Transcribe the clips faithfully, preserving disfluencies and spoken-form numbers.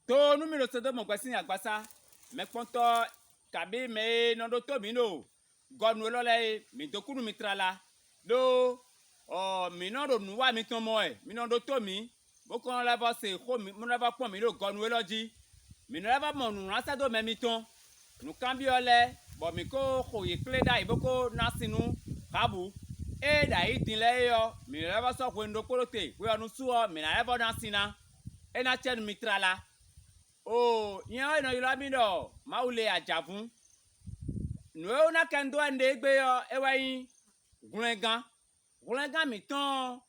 To nú mi ɖo Sodómu gbɛ sín agbasá, mɛkpɔ́ntɔ́, kabí mɛ e nɔ ɖótó mǐ ɖo gɔnu élɔ́ lɛ́ɛ é, mǐ dó kú nú mi tlala. Ɖó ɔ, mǐ nɔ ɖo nǔ wa mitɔn mɔ wɛ, mi nɔ ɖótó mǐ, bó kɔn lɛ́ vɔ́ se xó mǐ, bó lɛ́ vɔ́ kpɔ́n mǐ ɖo gɔnu élɔ́ jí. Mǐ nɔ lɛ́ vɔ́ mɔ nǔ ná sɛ́ dó mɛ mitɔn, nǔkanbyɔ́ lɛ́ɛ, bɔ mǐ ko xo yě kplé ɖ'ayǐ bó ko ná sin nú Xabǔ. Ée ɖo ayǐ din lɛ́ɛ é ɔ́, mǐ nɔ lɛ́ vɔ́ sɔ́ hwenu ɖokpó ɖó te, hwe ɔ́ nu su ɔ́, mǐ ná lɛ́ vɔ́ ná sin ná. É ná cɛ nú mi tlala. Oo, nyɛ ɔ́, è nɔ ylɔ́ mì ɖɔ Mawu lě ajǎvún. Nǔ e wú ná kɛ un dó wɛ un ɖe égbé ɔ́, é wɛ nyí hwlɛngán. Hwlɛngán mǐtɔn ɔ́,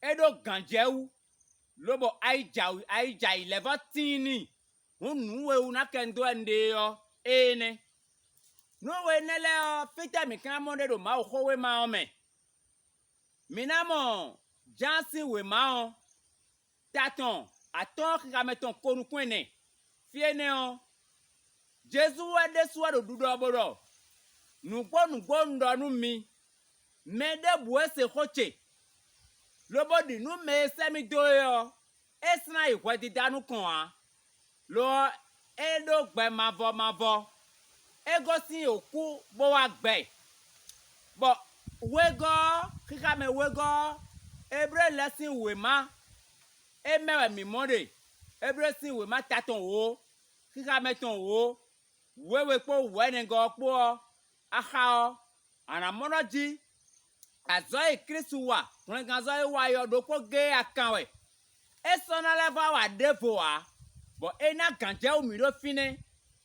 é ɖó gǎnjɛwú, lobɔ ayi jɛ ayǐ lɛ́ vɔ́ tíin n'i. Hǔn nǔ e wú ná kɛ un dó wɛ un ɖe é ɔ́, ée nɛ́. Nú we énɛ́ lɛ́ɛ ɔ́, fítɛ́ mǐ ka ná mɔ ɖe ɖo Mawuxówéma ɔ́ mɛ? Mi ná mɔ Jǎan sín wěma ɔ́, ta tɔn atɔ́ɔ́n xixa mɛ tɔn ko nukún ɛnɛ. Fí énɛ́ ɔ́, Jezu wɛ ɖésú wɛ ɖo ɖiɖɔ bó ɖɔ: Nǔgbó nǔgbó un ɖɔ nú mi, mɛ ɖěbǔ e se xó ce, lobo ɖi nǔ mɛ e sɛ́ mì dó é ɔ́, é slán yi hwɛdídá nukɔn ǎ; lo ɔ́, é ɖó gbɛ mavɔ mavɔ; é gosín wǒkú bó wá gbɛ. Bɔ wegɔ́ ɔ́, xixamɛ wegɔ́ ɔ́, Eblée lɛ́ɛ sín wěma é mɛ wɛ mǐ mɔ ɖe; Eblée sín wěma ta tɔn wǒ, xixamɛ tɔn wǒ, wěwe kpó wǔwɛ́nɛgɔ́ ɔ́ kpó ɔ́, a xa ɔ́, a nǎ mɔ ɖɔ jí azɔ̌ e Klísu wa hwlɛngánzɔ́ e wa é ɔ́ ɖokpó géé a kan wɛ. É sɔ́ ná lɛ́ vɔ́ wa ɖěvo ǎ, bɔ é ná gǎnjɛwú mǐ ɖó fínɛ́,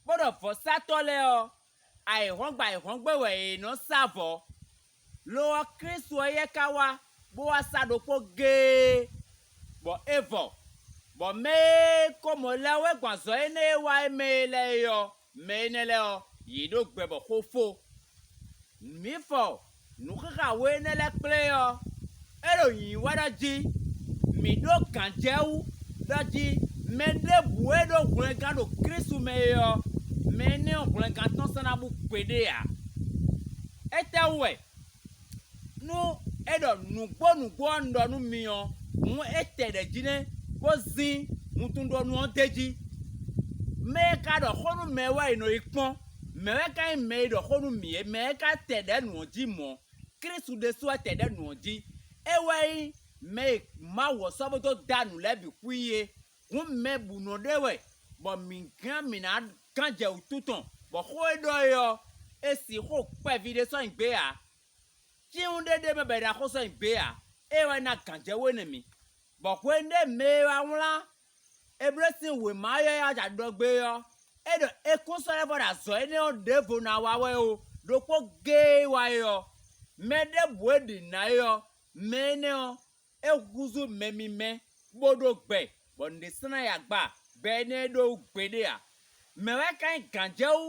bó ɖɔ vɔ̌sátɔ́ lɛ́ɛ ɔ́, ayǐhɔ́ngbe ayǐhɔ́ngbe wɛ yě nɔ sá vɔ̌. Lo ɔ́, Klísu ɔ́ yɛ ka wá, bó wá sá ɖokpó géé, bɔ é vɔ, bɔ mɛ e ko mɔ lɛ́ wú é gbɔn azɔ̌ énɛ́ e wa é mɛ é lɛ́ɛ é ɔ́, mɛ énɛ́ lɛ́ɛ ɔ́, yě ɖó gbɛ bɔ xó fó. Mǐ fɔ nǔxixa we énɛ́ lɛ́ɛ kplé ɔ́, é ɖo nyǐnyí wɛ ɖɔ jí mǐ ɖó gǎnjɛwú ɖɔ jí mɛ ɖěbǔ e ɖó hwlɛngán ɖo Klísu mɛ é ɔ́, mɛ énɛ́ ɔ́ hwlɛngán tɔn sɔ́ ná bú gbeɖé ǎ. Étɛ́wú wɛ? Nú é ɖɔ nǔgbó nǔgbó ɔ́ un ɖɔ nú mi ɔ́, hǔn é tɛ ɖɛ̌ jí nɛ́, bó zín wuntun ɖó nu ɔ́ d'é jí. Mɛ e ka ɖɔ xó nú mɛ wɛ è nɔ yi kpɔ́n; mɛ̌ wɛ ka nyí mɛ e ɖɔ xó nú mǐ é? Mɛ e ka tɛ ɖɛ̌ nǔ ɔ́ jí mɔ̌? Klísu ɖésú wɛ tɛ ɖɛ̌ nǔ ɔ́ jí. É wɛ nyí mɛ e Mawu ɔ́ sɔ́ bó dó da nǔ lɛ́ɛ bǐ xwí é. Hǔn mɛ bǔ nɔ ɖe wɛ, bɔ mǐ gán mǐ ná gán jɛ wǔtu tɔn, bɔ xó e ɖɔ é ɔ́, è sixú kpɛví ɖé sɔ́ nyi gbé ǎ. Cíwún ɖé ɖ'é mɛ bɔ è nǎ xo sɔ́ nyi gbě ǎ; é wɛ ná gǎnjɛwú énɛ́ mǐ. Bɔ hwenu ɖé mɛ e wá wlán Eblée sín wěma ɔ́ yɔ́yɔ́ ja ɖɔ gbé ɔ́, é ɖɔ é kún sɔ́ lɛ́ vɔ ɖo azɔ̌ énɛ́ ɔ́ ɖěvo ná wa wɛ ó; ɖokpó géé wa é ɔ́, mɛ ɖěbǔ e ɖi nǎ é ɔ́, mɛ énɛ́ ɔ́, é húzú mɛ mímɛ́, bó ɖó gbɛ, bɔ nǔɖé slán ɛ agba, gbɛ énɛ́ e ɖó wú gbeɖé ǎ. Mɛ̌ wɛ ka nyí gǎnjɛwú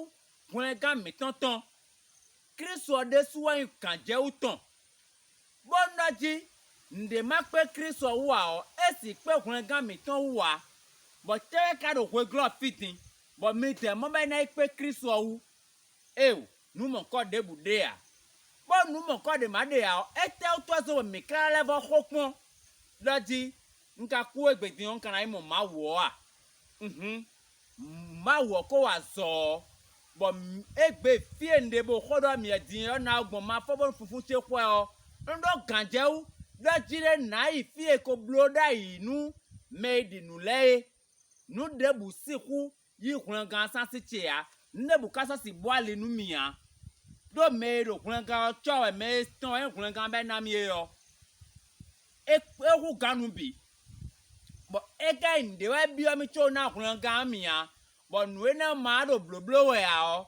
hwlɛngán mǐtɔn tɔn? Klísu ɔ́ ɖésú wɛ nyí gǎnjɛwú tɔn. Bónú ɖɔ jí nǔɖé ma kpé Klísu ɔ́ wú ǎ ɔ́, é sixú kpé hwlɛngán mǐtɔn wú ǎ, bɔ tɛ́ wɛ ka ɖo hweglɔ́ ɔ́ fí din, bɔ midɛɛ mɔ bɔ é ná yi kpé Klísu ɔ́ wú? Éeǒ, nǔ mɔ̌kɔ ɖěbǔ ɖe ǎ. Bónú nǔ mɔ̌kɔ ɖě ma ɖe ǎ ɔ́, étɛ́wútu wɛ zɔ́n bɔ mǐ ka lɛ́ vɔ́ xo kpɔ́n ɖɔ jí un ka kú égbé din ɔ́, un ka ná yi mɔ Mawu ɔ́ a? Unhun, Mawu ɔ́ ko wa azɔ̌ ɔ́, bɔ égbé fí e un ɖe bó xó ɖɔ mǐ din ɔ́ ná gbɔn mafɔ́bónú funfún ce xwɛ ɔ́, un ɖó gǎnjɛwú ɖɔ jí ɖé nǎ yi fí e è ko bló ɖ'ayǐ nú mɛ e ɖi nǔ lɛ́ɛ é. Nǔ ɖěbǔ sixú yí hwlɛngán sásí ce ǎ; nǔ ɖěbǔ ka sɔ́ sixú bú ali nú mì ǎ. Ɖó mɛ e ɖo hwlɛngán ɔ́ cɔ́ wɛ mɛ e tɔn wɛ nyí hwlɛngán bɔ é ná mì é ɔ́, é é hú gǎn nú bǐ, bɔ é ka nyí nǔɖé wɛ byɔ́ mì có ná hwlɛngán ɔ́ mì ǎ, bɔ nǔ énɛ́ ɔ́ ma ɖo blǒbló wɛ ǎ ɔ́,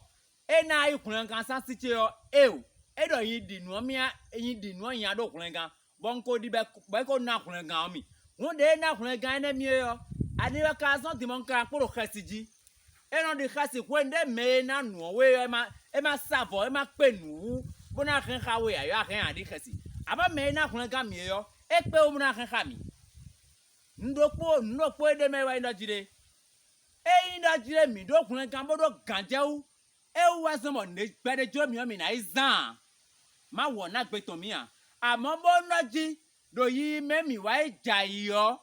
é ná yí hwlɛngán sásí ce ɔ́ éeǒ. É ɖɔ nyi ɖi nǔ ɔ́ mì ǎ, nyi ɖi nǔ ɔ́ nya ɖó hwlɛngán, bɔ un ko ɖi bɔ é ko ná hwlɛngán ɔ́ mì. Hǔn ɖěe ná hwlɛngán énɛ́ mì é ɔ́, ani wɛ ka zɔ́n din bɔ un ka ná kpo ɖo xɛsi jí? É nɔ ɖi xɛsi hwenu ɖé mɛ e ná nǔ ɔ́ we ɔ́, é ma é ma sa vɔ̌, é ma kpé nǔ wú, bó ná hɛn xa we ǎ, yɔ a hɛn a ɖi xɛsi. Amɔ̌ mɛ e ná hwlɛngán mì é ɔ́, é kpé wú bó ná hɛn xa mǐ. Nǔ ɖokpó nǔ ɖokpó e ɖ'é mɛ wɛ nyí ɖɔ jí ɖé. Ényí ɖɔ jí ɖé mǐ ɖó hwlɛngán bó ɖó gǎnjɛwú, é wú wɛ zɔ́n bɔ nǔɖé gbɛɖé jló mì ɔ́, mǐ ná yi zán ǎ. Mawu ɔ́ ná gbe tɔn mǐ ǎ. Amɔ̌ bónú ɔ́ jí, ɖo yiyi mɛ e mǐ wá yi jɛ ayǐ ɔ́,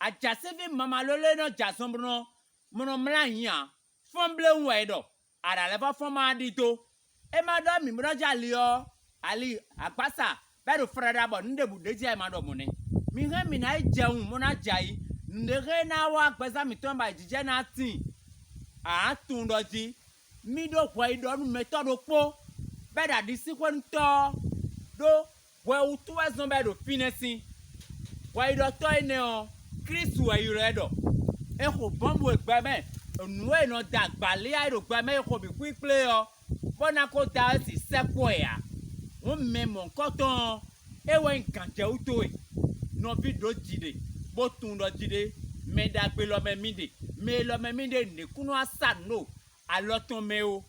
Ajǎsíví mamalóló e nɔ jɛ azɔn bó nɔ mɔ nɔ mlá ayǐ ǎ, fɔ́nbléwún wɛ é ɖɔ. Aɖǎ lɛ́ɛ vɔ́ fɔ́n ma ɖidó. É ma ɖɔ mǐ bó nɔ jɛ ali ɔ́, ali agbasa bɔ é ɖo fraɖa bɔ nǔ ɖěbǔ ɖ'é jí wɛ è ma ɖɔ mɔ̌ nɛ́. Mi hɛn mǐ ná yi jɛ wun bó ná jɛ ayǐ. Nǔɖé hɛn é ná wá gbɛzán mǐtɔn bɔ ayǐjijɛ ná tíin. Ǎ tunwun ɖɔ jí, mì ɖó hwɛyíɖɔnúmɛtɔ́ ɖokpó, bɔ é ɖo aɖisíxwénútɔ́ ɔ́ ɖó hwɛ wútu wɛ zɔ́n bɔ é ɖo fínɛ́ sín. Hwɛyíɖɔtɔ́ énɛ́ ɔ́, Klísu wɛ è ylɔ́ ɛ ɖɔ. È xo bɔ̌nbǔ e gbɛ mɛ, nǔ e è nɔ da agbǎlí ǎ e ɖo gbɛ mɛ é xo bǐ xwíxwlé ɔ́, bó ná ko da wɛ sin sɛkpɔ́ ɛ ǎ. Hǔn mɛ mɔ̌hunkɔtɔn ɔ́, é wɛ nyí gǎnjɛwú towe. Nɔví ɖǒ jǐ ɖe, bó tunwun ɖɔ jí ɖé, mɛ ɖagbe lɔ mɛ mì ɖe, mɛ élɔ́ mɛ mì ɖe nǔɖé kún nɔ wá sa nǔ ɖo alɔ tɔn mɛ ó.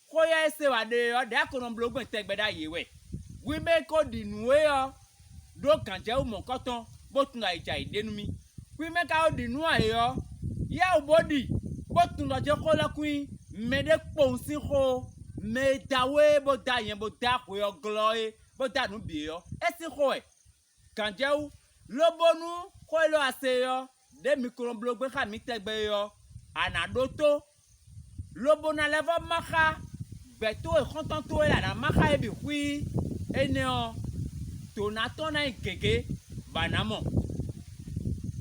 Xó éyɛ́ e se wǎ ɖe ɔ́, ɖɛ̌ a ko nɔ bló gbɛn tɛgbɛ ɖ'ayǐ é wɛ. Hwi mɛ e ko ɖi nǔ é ɔ́, ɖó gǎnjɛwú mɔ̌hunkɔtɔn, bó tunwun ayǐjayǐ ɖe nú mì. Hwi mɛ ka ko ɖi nǔ ǎ é ɔ́, yá wǔ bó ɖi, bó tunwun ɖɔ jɛ́n xó lɛ́ɛ kún nyí mɛɖé kpowun sín xó ó, mɛ e da wé bó dó anyɛ bó dó axwe ɔ́ glɔ́ é, bó dó nǔ bǐ é ɔ́, é sín xó wɛ. Gǎnjɛwú, lobónú xó e lɔ a se é ɔ́, ɖě mi ko nɔ bló gbé xá mǐ tɛgbɛ é ɔ́, a nǎ ɖótó, lobo ná lɛ́ vɔ́ má xá gbɛ̌ towe xɔ́ntɔn towe lɛ́ɛ a nǎ má xá yě bǐ xwíí. Énɛ́ ɔ́, dǒ ná tɔn ná nyí gěgé, bɔ a nǎ mɔ.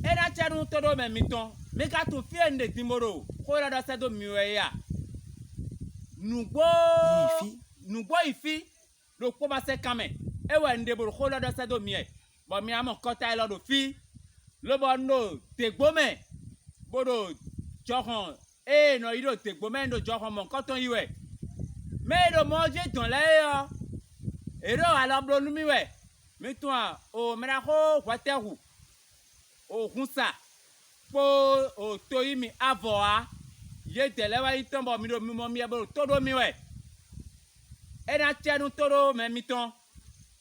É ná cɛ nú tóɖó mɛ mitɔn, mi ka tunwun fí e un ɖe din bó ɖo xó élɔ́ ɖɔ sɛ́ dó mi wɛ é a? Nǔgbó, nǔgbó yi fí, ɖo kpómasɛkan mɛ; é wɛ un ɖe bó ɖo xó élɔ́ ɖɔ sɛ́ dó mi wɛ, bɔ mi wá mɔ kɔta élɔ́ ɖo fí, lobɔ un ɖo děgbó mɛ, bó ɖo jɔhɔn ée è nɔ yí ɖo děgbó mɛ un ɖo jɔhɔn mɔ̌hunkɔtɔn yí wɛ. Mɛ e ɖo mɔ ɔ́ jí dɔn lɛ́ɛ é ɔ́, yě ɖo alɔ bló nú mì wɛ. Mi tunwun a, o mɛɖaxó Hwɛtɛ́hu, o hunsa kpó o to yí mì avɔ ǎ; yědɛɛ lɛ́ɛ wɛ nyí tɔn bɔ mi ɖo mimɔ myɛ bó ɖo tó ɖó mì wɛ. É ná cɛ nú tóɖó mɛ mitɔn,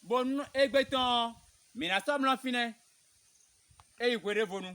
bónú égbé tɔn ɔ́, mǐ ná sɔ́ mlɔ́ fínɛ́, é yi hweɖévonu.